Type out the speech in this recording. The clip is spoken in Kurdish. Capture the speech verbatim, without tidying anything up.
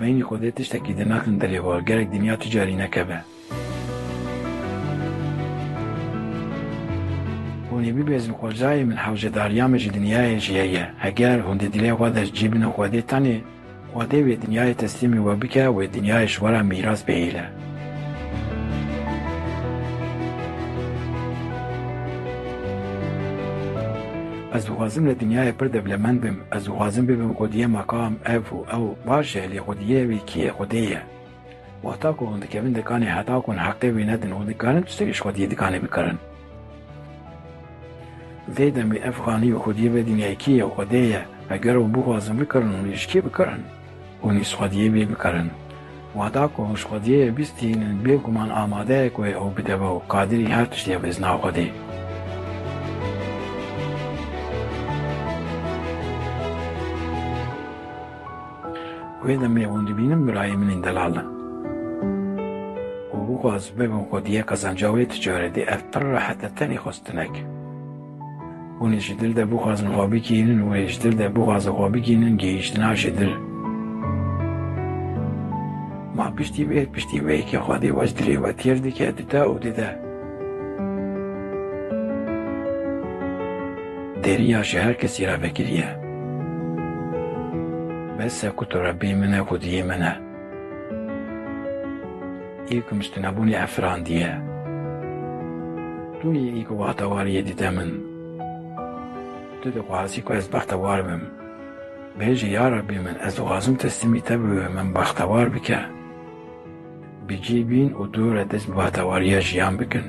Beynî Xwedê tiştekî dinaxin dilê we, gerek dinya tu carî nekeve. Hûn ê bibêjin, Xwezayê min, hewcedariya min ji dinyayê jî heye. Heger hûn di dilê xwe de cî binin Xwedê, tenê Xwedê wê dinyayê teslîmî we bike, wê dinyayê ji we re mîras bihêle. Ez dixwazim li dinyayê pir dewlemend bim. Ez dixwazim bibim xwediyê meqam, ev û ew. Baş e, lê xwediyê wê kî ye? Xwedê ye. Wexta ku hûn dikevin dikanê, heta ku hûn heqê wê nedin, hûn dikarin tiştekî ji xwediyê dikanê bikarin? Vê demê ev xanî û xwediyê vê dinyayê kî ye? Xwedê ye. Heger hûn bixwazin bikarin, hûn ê ji kê bikarin? Hûn ê ji xwediyê wê bikarin. Wexta ku hûn ji xwediyê bistînin, bêguman amade ye ku wê ew bide we û qadirî her tiştî ye, wê zina xwedê. Wê demê hûn dibînin birayê min ên delal in. Û bixwaz bibin xwediyê qezenca wê, tu carê dê ev pir rehet e, tenê xwestinek. Hûn ê ji dil de bixwazin xwe bigihînin, hûn ê ji dil de bixwazin xwe bigihînin gihîştina ji dil. Ma piştî vê, piştî vê yekê Xwedê we ji dilê we têr dike, dide û dide. Dêriya ji her kesî re vekiriye. Bes e ku tu Rebbê min e, xwediyê min e. Î ku min ji tunebûnê efirandiye. Tu yî î ku wextewariyê dide min. Tu dixwazî ku ez bextewar bim. Bêje, ya Rebbê min, ez dixwazim teslîmî te bibim, min bextewar bike. Bi cî bîn û tu re dest bi bextewariya jiyan bikin.